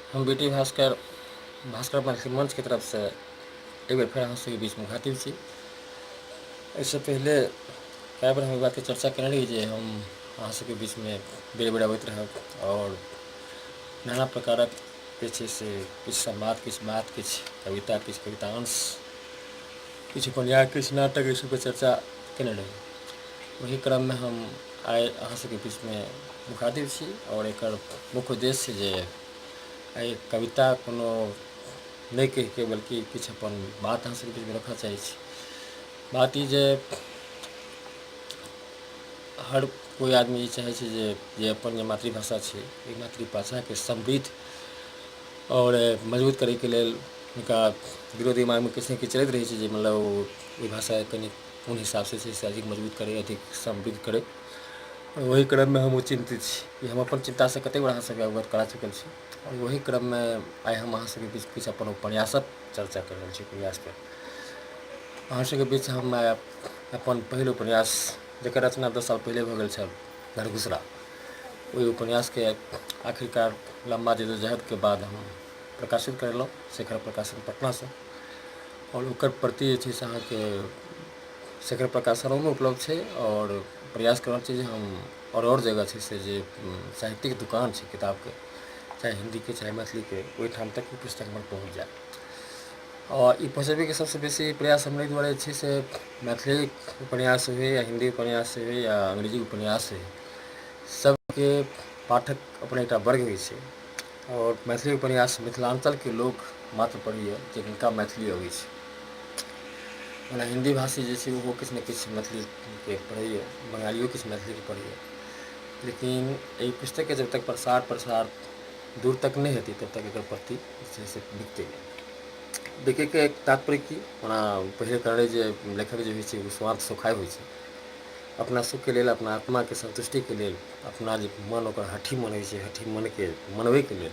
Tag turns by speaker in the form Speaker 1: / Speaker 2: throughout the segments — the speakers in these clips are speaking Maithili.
Speaker 1: हम बेटी भास्कर भास्कर मैथिली मंचके तरफसँ एक बेर फेर अहाँ सबके बीच मुखातिब छी। एहिसँ पहिले कए बेर हम एहि बातके चर्चा केने रही जे हम अहाँ सबके बीचमे बेर बेर अबैत रहब आओर नाना प्रकारक जे छै से किछु संवाद, किछु बात, किछु कविता, किछु कवितांश, किछु उपन्यास, किछु नाटक, एहि सबके चर्चा केने रही। ओही क्रममे हम आइ अहाँ सबके बीचमे मुखातिब छी आओर एकर मुख्य उद्देश्य जे एहि कविता कोनो नहि कहिके बल्कि किछु अपन बात अहाँ सबके बीचमे रखऽ चाहै छी। बात ई जे हर कोइ आदमी ई चाहै छै जे अपन जे मातृभाषा छै ओहि मातृभाषाके समृद्ध आओर मजबूत करैके लेल हुनका दिलो दिमागमे किछु ने किछु चलैत रहै छै जे मतलब ओ ओहि भाषाके कनि कोन हिसाबसँ छै से अधिक मजबूत करै, अधिक समृद्ध करै। आओर ओहि क्रममे हमहूँ चिन्तित छी कि हम अपन चिन्तासँ कतेक बेर अहाँ सबके अवगत करा चुकल छी। आओर ओहि क्रममे आइ हम अहाँ सबके बीच किछु अपन उपन्यासक चर्चा करि रहल छी। उपन्यासपर अहाँ सबके बीच हम आइ अपन पहिल उपन्यास, जकर रचना 10 साल पहिले भऽ गेल छल, घरघुसरा, ओहि उपन्यासके आखिरकार लम्बा जदोजहदके बाद हम प्रकाशित करेलहुँ शेखर प्रकाशन पटनासँ। आओर ओकर प्रति जे छै से अहाँके शेखर प्रकाशनोमे उपलब्ध छै आओर प्रयास कऽ रहल छी जे हम आओर आओर जगह छै से जे साहित्यिक दोकान छै किताबके, चाहे हिन्दीके चाहे मैथिलीके, ओहिठाम तक ई पुस्तक हमर पहुँच जाय। आओर ई पहुँचबैके सबसँ बेसी प्रयास हमर एहि दुआरे छै से मैथिली उपन्यास हुए या हिन्दी उपन्यास हुए या अंग्रेजी उपन्यास हुए, सबके पाठक अपन एकटा वर्ग होइ छै। आओर मैथिली उपन्यास मिथिलाञ्चलके लोक मात्र पढ़ैए जिनका मैथिली अबै छै। ओना हिन्दी भाषी जे छै ओहो किछु ने किछु मैथिलीके पढ़ैए, बङ्गालियो किछु मैथिलीके पढ़ैए, लेकिन एहि पुस्तकके जब तक प्रसार प्रसार दूर तक नहि हेतै तब तक एकर प्रति जे छै से बिकतै नहि। बिकैके तात्पर्य की, ओना पहिले कहने जे लेखक जे होइ छै ओ स्वार्थ सुखाइ होइ छै, अपना सुखके लेल, अपना आत्माके सन्तुष्टिके लेल, अपना जे मन ओकर हठी मन होइ छै, हठी मनके मनबैके लेल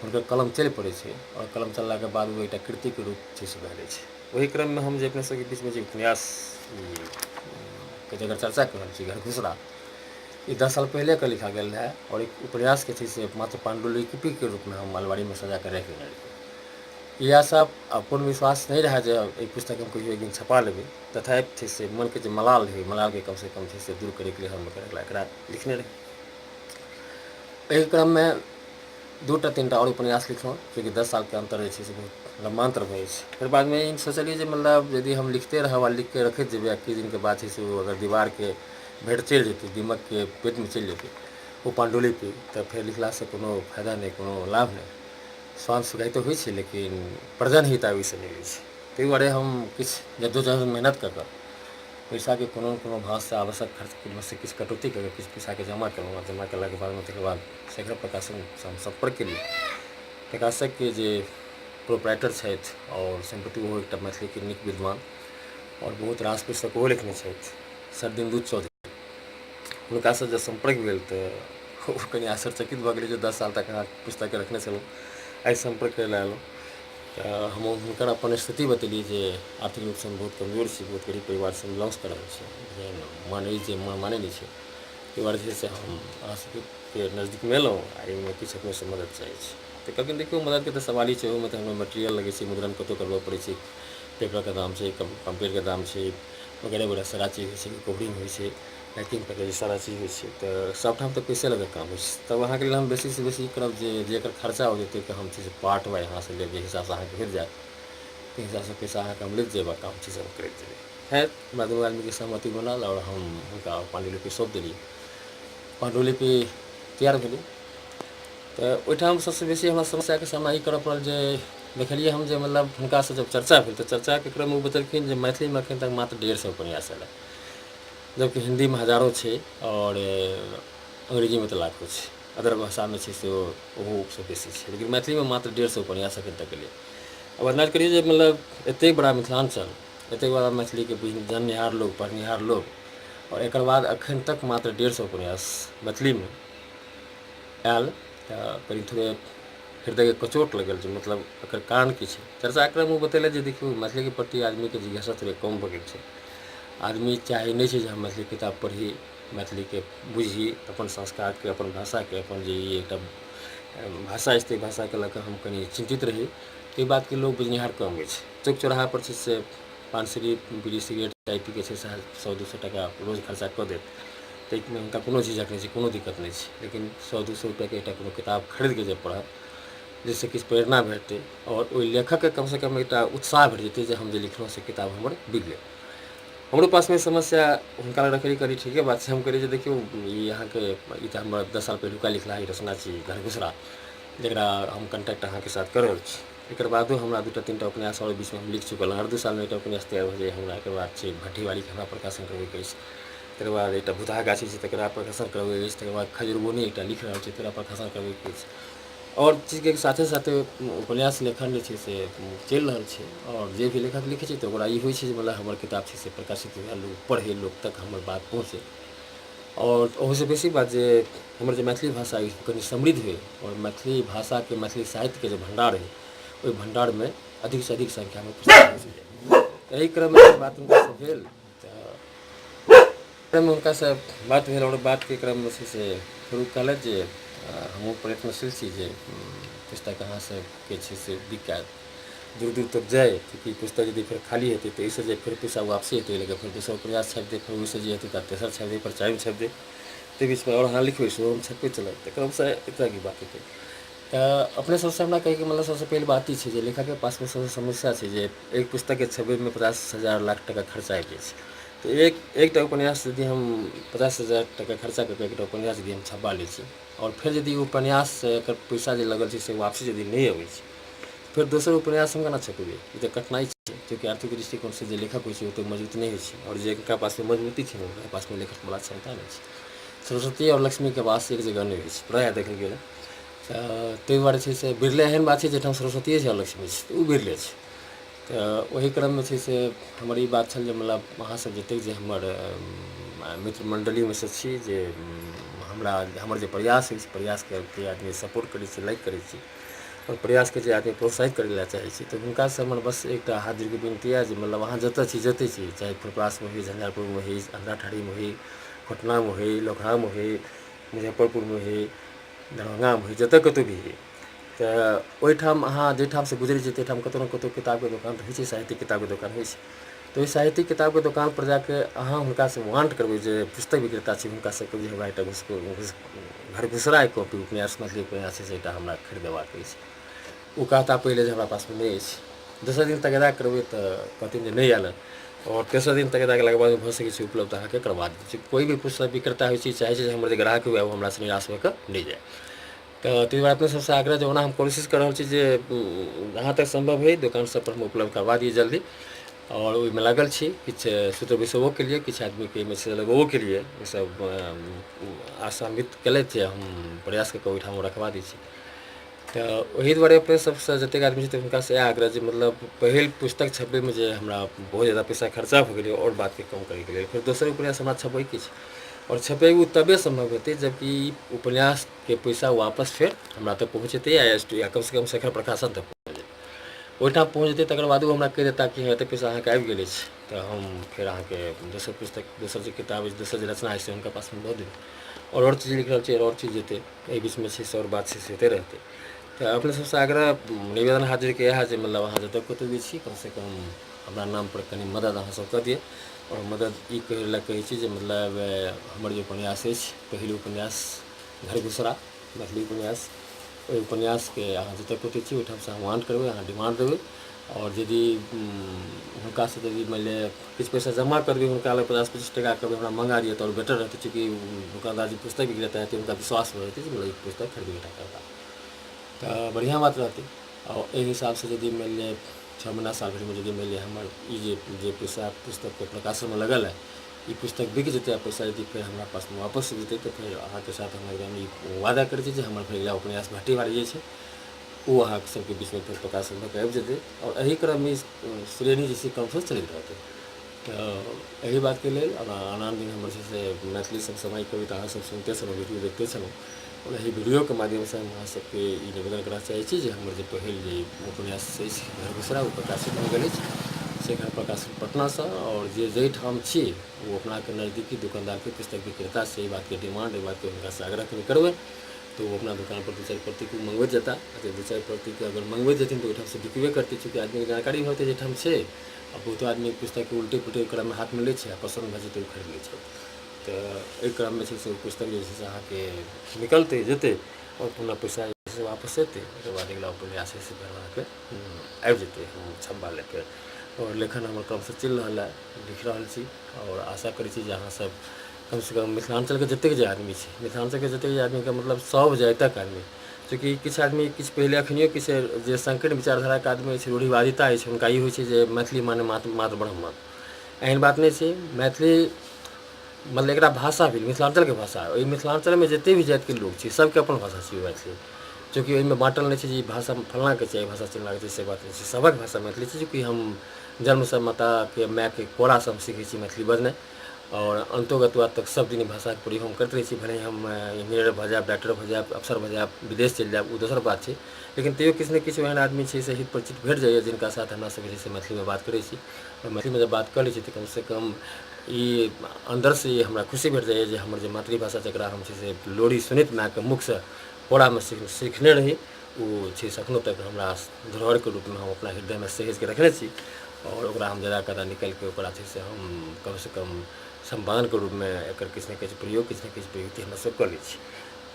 Speaker 1: हुनकर कलम चलि पड़ै छै आओर कलम चललाके बाद ओ एकटा कृतिके रूप छै से भए जाइ छै। ओहि क्रममे हम जे अपने सबके बीचमे जे उपन्यास के जकर चर्चा कऽ रहल छी, घरघुसरा, ई 10 साल पहिलेके लिखा गेल रहए आओर एक उपन्यासके छै से मात्र पाण्डुलिपिके रूपमे हम अलमारीमे सजाकऽ राखि देने रहियै। इएह सब आ पूर्ण विश्वास नहि रहए जे एहि पुस्तक हम कहियो एक दिन छपा लेबै, तथापि छै से मनके जे मलाल रहै, मलालके कमसँ कम छै से दूर करैके लेल हम एकरा लिखने रही। एहि क्रममे 2टा 3टा आओर उपन्यास लिखलहुँ, चूँकि 10 सालके अन्तर जे छै से बहुत लम्बा अन्तर भऽ जाइ छै। फेर बादमे ई सोचलियै जे मतलब यदि हम लिखते रहब आ लिखिके रखैत जेबै आ किछु दिनके बाद छै से ओ अगर दीवारके भेट चलि जेतै, दीमकके पेटमे चलि जेतै ओ पाण्डुलिपि, तऽ फेर लिखलासँ कोनो फायदा नहि, कोनो लाभ नहि। स्वाद सुखाइ तऽ होइ छै लेकिन प्रजनहिता ओहिसँ नहि होइ छै। ताहि दुआरे हम किछु जद्दोजहद मेहनत कऽ कऽ पैसाके कोनो ने कोनो भाँजसँ आवश्यक खर्चमे से किछु कटौती कऽ कऽ किछु पैसाके जमा केलहुँ आ जमा केलाके बादमे तकर बाद शेखर प्रकाशनसँ हम सम्पर्क केलियै। प्रकाशकके जे प्रोपराइटर छथि आओर सम्प्रति ओहो एकटा मैथिलीके नीक विद्वान आओर बहुत रास पुस्तक ओहो लिखने छथि, शरदिन्दु चौधरी, हुनकासँ जँ सम्पर्क भेल तऽ ओ कनि आश्चर्यचकित भऽ गेलै जे 10 साल तक अहाँ पुस्तकके रखने छलहुँ, आइ सम्पर्क करै लए एलहुँ। तऽ हम हुनकर अपन स्थिति बतेलियै जे आर्थिक रूपसँ हम बहुत कमजोर छी, बहुत गरीब परिवारसँ हम बिलोंग्स कऽ रहल छी, मन अछि जे मन मानै नहि छै, ताहि दुआरे जे छै से हम अहाँ सबके नजदीकमे एलहुँ आ एहिमे किछु अपनेसँ मदति चाहै छी। तऽ कहलखिन देखियौ मदतिके तऽ सवाल ही छै, ओहिमे तऽ हमरा मटेरियल लगै छै, मुद्रण कतहु करबऽ पड़ै छै, पेपरके दाम छै, कम्प्यूटरके दाम छै, वगैरह वगैरह सारा चीज होइ छै, कवरिंग होइ छै, पैकिंग पैकेजिंग सारा चीज होइ छै, तऽ सबठाम तऽ पैसे लऽ कऽ काम होइ छै। तब अहाँके लेल हम बेसीसँ बेसी ई करब जे जे एकर खर्चा हो जेतै तऽ हम छै से पार्ट वाइज अहाँसँ लेब, जाहि हिसाबसँ अहाँके भेट जायत ताहि हिसाबसँ पैसा अहाँके हम लैत जायब आ काम छै से हम करैत जेबै। खैर हमरा दुनू आदमीके सहमति बनल आओर हम हुनका पाण्डुलिपि सौंप देलियै। पाण्डुलिपि तैयार भेलै तऽ ओहिठाम सबसँ बेसी हमरा समस्याके सामना ई करऽ पड़ल जे देखलियै हम जे मतलब हुनकासँ जब चर्चा भेल तऽ चर्चाके क्रममे ओ बतेलखिन जे मैथिलीमे एखन तक मात्र 150 उपन्यास आयल हँ, जबकि हिन्दीमे हजारो छै आओर अंग्रेजीमे तऽ लाखो छै, अदर भाषामे छै से ओहोसँ बेसी छै, लेकिन मैथिलीमे मात्र 150 उपन्यास एखन तक एलै। आब अन्दाज करियौ जे मतलब एतेक बड़ा मिथिलाञ्चल, एतेक बड़ा मैथिलीके जाननिहार लोक, पढ़निहार लोक, आओर एकर बाद एखन तक मात्र 150 उपन्यास मैथिलीमे आयल, तऽ कनि थोड़े हृदयके कचोट लगल जे मतलब एकर कारण की छै। चर्चा क्रममे ओ बतेलथि जे देखियौ मैथिलीके प्रति आदमीके जिज्ञासा थोड़े कम भऽ गेल छै, आदमी चाहै नहि छै जे हम मैथिली किताब पढ़ी, मैथिलीके बुझी, अपन संस्कारके, अपन भाषाके, अपन जे ई एकटा भाषा अछि ताहि भाषाके लऽ कऽ हम कनि चिन्तित रही। ताहि बातके लोक बुझनिहार कम अछि। चौक चौराहापर छै से पान सीढ़ी बीड़ी सिगरेट चाय पी कऽ छै से 100-200 टाका रोज खर्चा कऽ देत, ताहिमे हुनका कोनो झिझक नहि छै, कोनो दिक्कत नहि छै। लेकिन 100-200 रुपैआके एकटा कोनो किताब खरीदके जे पढ़त, जाहिसँ किछु प्रेरणा भेटतै आओर ओहि लेखकके कमसँ कम एकटा उत्साह भेट जेतै जे हम जे लिखलहुँ से किताब हमर बिकलै। हमरो पासमे समस्या हुनका लग रखली, कहली ठीके बात छै। हम कहलियै जे देखियौ, ई अहाँके ई तऽ हमर 10 साल पहिलुका लिखलाहा ई रचना छी घरघुसरा, जकरा हम कॉन्टैक्ट अहाँके साथ कऽ रहल छी। एकर बादो हमरा 2टा 3टा उपन्यास आओर बीचमे हम लिख चुकल हँ। हर 2 सालमे एकटा उपन्यास तैयार भऽ जाइए हमरा। एकर बाद छै भट्ठीवालीके हमरा प्रकाशन करबैके अछि, तकर बाद एकटा भुतहा गाछी छै तकरा प्रकाशन करबैके अछि, तकर बाद खजुरबोनी एकटा लिख रहल छी तकरा प्रकाशन करबैके अछि। आओर चीजके साथे साथे उपन्यास लेखन जे छै से चलि रहल छै। आओर जे भी लेखक लिखै छै तऽ ओकरा ई होइ छै जे मतलब हमर किताब छै से प्रकाशित हुए, लोक पढ़ै, लोक तक हमर बात पहुँचै। आओर ओहूसँ बेसी बात जे हमर जे मैथिली भाषा अछि कनि समृद्ध होइ आओर मैथिली भाषाके मैथिली साहित्यके जे भण्डार हइ ओहि भण्डारमे अधिकसँ अधिक संख्यामे पुस्तक पहुँचि जाय। एहि क्रममे बात हुनकासँ भेल तऽ क्रममे हुनकासँ बात भेल आओर बातके क्रममे छै से फेर ओ कहलथि जे हमहूँ प्रयत्नशील छी जे पुस्तक अहाँ सबके छै से बिकायत, दूर दूर तक जाय। चूँकि पुस्तक यदि फेर खाली हेतै तऽ एहिसँ जे फेर पैसा वापसी हेतै, ओहि लऽ कऽ फेर दोसर उपन्यास छापि देब, फेर ओहिसँ जे हेतै तऽ तेसर छापि देब, फेर चारिम छापि देब, ताहि बीचमे आओर अहाँ लिखबै सेहो हम छपबैत चलब। तऽ क्रमशः एहि तरहके बात हेतै। तऽ अपने सबसँ हमरा कहैके मतलब सबसँ पहिल बात ई छै जे लेखकके पासमे सबसँ समस्या छै जे एक पुस्तकके छपबैमे 50,000 लाख टाका खर्चा आबि जाइ छै। तऽ एकटा उपन्यास यदि हम 50,000 टाका खर्चा कऽ कऽ एकटा उपन्यास यदि हम छपबा लै छी आओर फेर यदि ओ उपन्याससँ एकर पैसा जे लगल छै से वापसी यदि नहि अबै छै, फेर दोसर उपन्यास हम केना छपेबै? ई तऽ कठिनाइ छै। चूँकि आर्थिक दृष्टिकोणसँ जे लेखक होइ छै ओतेक मजबूत नहि होइ छै आओर जिनका पासमे मजबूती छै ने हुनका पासमे लेखकवला क्षमता नहि छै। सरस्वती आओर लक्ष्मीके वास एक जगह नहि होइ छै, प्रायः देखल गेल। तऽ ताहि दुआरे छै से बिरले एहन बात छै जाहिठाम सरस्वतिए छै आओर लक्ष्मी छै, तऽ ओ बिरले छै। तऽ ओहि क्रममे छै से हमर ई बात छल जे मतलब अहाँसभ जतेक जे हमर मित्र मण्डलीमे सँ छी जे हमरा हमर जे प्रयास अछि प्रयासके जे आदमी सपोर्ट करै छी, लाइक करै छी आओर प्रयासके जे आदमी प्रोत्साहित करै लए चाहै छी, तऽ हुनकासँ हमर बस एकटा हाथ जोड़िके विनती यए जे मतलब अहाँ जतय छी जतय छी, चाहे फुलपरासमे होइ, झंझारपुरमे होइ, अंधराठाढ़ीमे होइ, पटनामे होइ, लौकहामे होइ, मुजफ्फरपुरमे होइ, दरभंगामे होइ, जतय कतहु भी होइ, तऽ ओहिठाम अहाँ जाहिठामसँ गुजरै छियै ताहिठाम कतहु ने कतहु किताबके दोकान तऽ होइ छै, साहित्यिक किताबके दोकान होइ छै। तऽ ओहि साहित्यिक किताबके दोकानपर जा कऽ अहाँ हुनकासँ वांट करबै जे पुस्तक विक्रेता छी हुनकासँ कहबै जे हमरा एकटा घर घुसरा एक कॉपी उपन्यास मैथिली उपन्यास छै से एकटा हमरा खरीदबाक अछि। ओ कहता पहिले जे हमरा पासमे नहि अछि। दोसर दिन तगेदा करबै तऽ कहथिन जे नहि आयल हँ। आओर तेसर दिन तगेदा केलाके बाद भऽ सकै छै उपलब्ध अहाँके करबा दी। कोइ भी पुस्तक विक्रेता होइ छै चाहै छै जे हमर जे ग्राहक हुए ओ हमरासँ निराश भऽ कऽ नहि जाय। तऽ ताहि दुआरे अपने सबसँ आग्रह जे ओना हम कोशिश कऽ रहल छी जे जहाँ तक सम्भव होइ दोकान सबपर हम उपलब्ध करबा दियै जल्दी आओर ओहिमे लागल छी। किछु सूत्र बैसबो केलियै, किछु आदमीके एहिमे से लगबो केलियै, ओसभ आशान्वित केलथि जे हम प्रयास कऽ कऽ ओहिठाम रखबा दै छी। तऽ ओहि दुआरे अपने सबसँ जतेक आदमी छथिन हुनकासँ इएह आग्रह जे मतलब पहिल पुस्तक छपबैमे जे हमरा बहुत ज्यादा पैसा खर्चा भऽ गेलै आओर बातके कम करैके लेल फेर दोसर उपन्यास हमरा छपबैके छै आओर छपेबै तबे सम्भव हेतै जबकि उपन्यासके पैसा वापस फेर हमरा तक पहुँचेतै या कमसँ कम शेखर प्रकाशन तक पहुँच जेतै। ओहिठाम पहुँच जेतै तकर बादो हमरा कहि देता कि हँ एतेक पैसा अहाँके आबि गेल अछि, तऽ हम फेर अहाँके दोसर पुस्तक दोसर जे किताब अछि दोसर जे रचना अछि से हुनका पासमे दऽ देबै। आओर चीज लिख रहल छी, आओर चीज जेतै एहि बीचमे छै से आओर बात छै से होइते रहतै। तऽ अपने सबसँ आग्रह निवेदन हाथ जोड़िके इएह जे मतलब अहाँ जतऽ कतहु भी छी कमसँ कम हमरा नामपर कनि मदद अहाँसब कऽ दिअ। आओर मदद ई कहै लए कहै छी जे मतलब हमर जे उपन्यास अछि पहिल उपन्यास घर घुसरा मैथिली उपन्यास, ओहि उपन्यासके अहाँ जतऽ कतहु छी ओहिठामसँ अहाँ वांट करबै, अहाँ डिमांड देबै। आओर यदि हुनकासँ यदि मानि लिअ किछु पैसा जमा करबै हुनका लग 50-25 टाका कहबै हमरा मँगा दिअ तऽ आओर बेटर रहतै। चूँकि दोकानदार जे पुस्तक विक्रेता हेतै हुनका विश्वास भऽ जेतै जे मतलब ई पुस्तक खरीदबे टा करता, तऽ बढ़िआँ बात रहतै। आओर एहि हिसाबसँ यदि मानि लिअ 6 महीना साल भरिमे यदि मानि लिअ हमर ई जे जे पैसा पुस्तकके प्रकाशनमे लगल हँ ई पुस्तक बिक जेतै आ पैसा यदि फेर हमरा पासमे वापस जेतै तऽ फेर अहाँके साथ हम एकदम ई वादा करै छी जे हमर फेर अगिला उपन्यास भाटी बाड़ी जे छै ओ अहाँ सबके बीचमे फेर प्रकाशन भऽ कऽ आबि जेतै। आओर एहि क्रममे ई श्रेणी जे छै क्रमशः चलैत रहतै। तऽ एहि बातके लेल आन आन दिन हमर जे छै से मैथिली समसामयिक कविता अहाँसभ सुनिते छलहुँ, वीडियो देखिते छलहुँ। आओर एहि वीडियोके माध्यमसँ हम अहाँ सबके ई निवेदन करऽ चाहै छी जे हमर जे पहिल जे उपन्यास अछि घर घुसरा ओ प्रकाशित भऽ गेल अछि शेखर प्रकाशन पटनासँ। आओर जे जाहिठाम छी ओ अपनाके नजदीकी दोकानदारके पुस्तक विक्रेतासँ एहि बातके डिमांड एहि बातके हुनकासँ आग्रह कनि करबै। तऽ ओ अपना दोकानपर दू चारि प्रतिके ओ मँगबैत जेता आ दू चारि प्रतिके अगर मँगबैत जेथिन तऽ ओहिठामसँ बिकबे करतै। चूँकि आदमीके जानकारी भऽ जेतै जे एहिठाम छै आ बहुतो आदमी पुस्तकके उल्टे पुल्टे क्रममे हाथमे लै छै आ पसन्द भऽ जेतै, ओ खरीद लै छै। तऽ एहि क्रममे छै से ओ पुस्तक जे छै से अहाँके निकलतै जेतै आओर पुनः पैसा जे छै से वापस एतै। ओकर बाद अगिला उपन्यास छै से फेर अहाँके आबि जेतै हम छपबा लए फेर। आओर लेखन हमर क्रमसँ चलि रहल हए, लिख रहल छी आओर आशा करै छी जे अहाँसभ कमसँ कम मिथिलाञ्चलके जतेक जे आदमी छै, मिथिलाञ्चलके जतेक जे आदमीके मतलब सभ जातिक आदमी, चूँकि किछु आदमी किछु पहिले एखनियो किछु जे संकीर्ण विचारधाराके आदमी अछि, रूढ़िवादिता अछि, हुनका ई होइ छै जे मैथिली माने मात्र मात्र ब्राह्मण। एहन बात नहि छै। मैथिली मतलब एकरा भाषा भेल मिथिलाञ्चलके भाषा। ओहि मिथिलाञ्चलमे जतेक भी जातिके लोक छै, सभके अपन भाषा छै मैथिली। चूँकि ओहिमे बाँटल नहि छै जे ई भाषा फल्लाँके छै, ई भाषा चिल्लाँके छै, से बात नहि छै। सभक भाषा मैथिली छै। चूँकि हम जन्मसँ माताके मायके कोरासँ हम सीखै छी मैथिली बजनाइ आओर अन्तोगत्वा तक सब दिन ई भाषाके प्रयोग हम करैत रहै छी। भले हम इंजीनियर भऽ जायब, डॉक्टर भऽ जायब, अफसर भऽ जायब, विदेश चलि जायब, ओ दोसर बात छै, लेकिन तैयो किछु ने किछु एहन आदमी छै से हित परिचित भेट जाइए जिनका साथ हमरा सबके जे छै से मैथिलीमे बात करै छी। आओर मैथिलीमे जब बात कऽ लै छी तऽ कमसँ कम ई अन्दरसँ ई हमरा खुशी भेट जाइए जे हमर जे मातृभाषा जकरा हम छै से लोरी सुनैत मायके मुखसँ कोरामे सीखने रही, ओ छै से एखनो तक हमरा धरोहरके रूपमे हम अपना हृदयमे सहेजके रखने छी। आओर ओकरा हम जरा कदा निकालिके ओकरा छै से हम कमसँ कम सम्पादनके रूपमे एकर किछु ने किछु प्रयोग, किछु ने किछु प्रयुक्ति हमरा सब कऽ लै छी।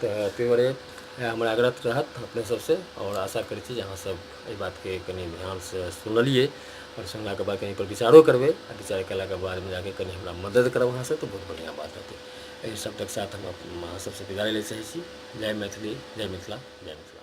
Speaker 1: तऽ ताहि दुआरे इएह हमर आग्रह रहत अपने सबसँ आओर आशा करै छी जे अहाँ सब एहि बातके कनि ध्यानसँ सुनलियै आओर सुनलाके बाद कनि एहिपर विचारो करबै आ विचार कयलाके बादमे जाके कनि हमरा मदद करब अहाँ सब तऽ बहुत बढ़िआँ बात रहतै। एहि शब्दक साथ हम अहाँ सबसँ विदा लै चाहै छी। जय मैथिली, जय मिथिला, जय मिथिला।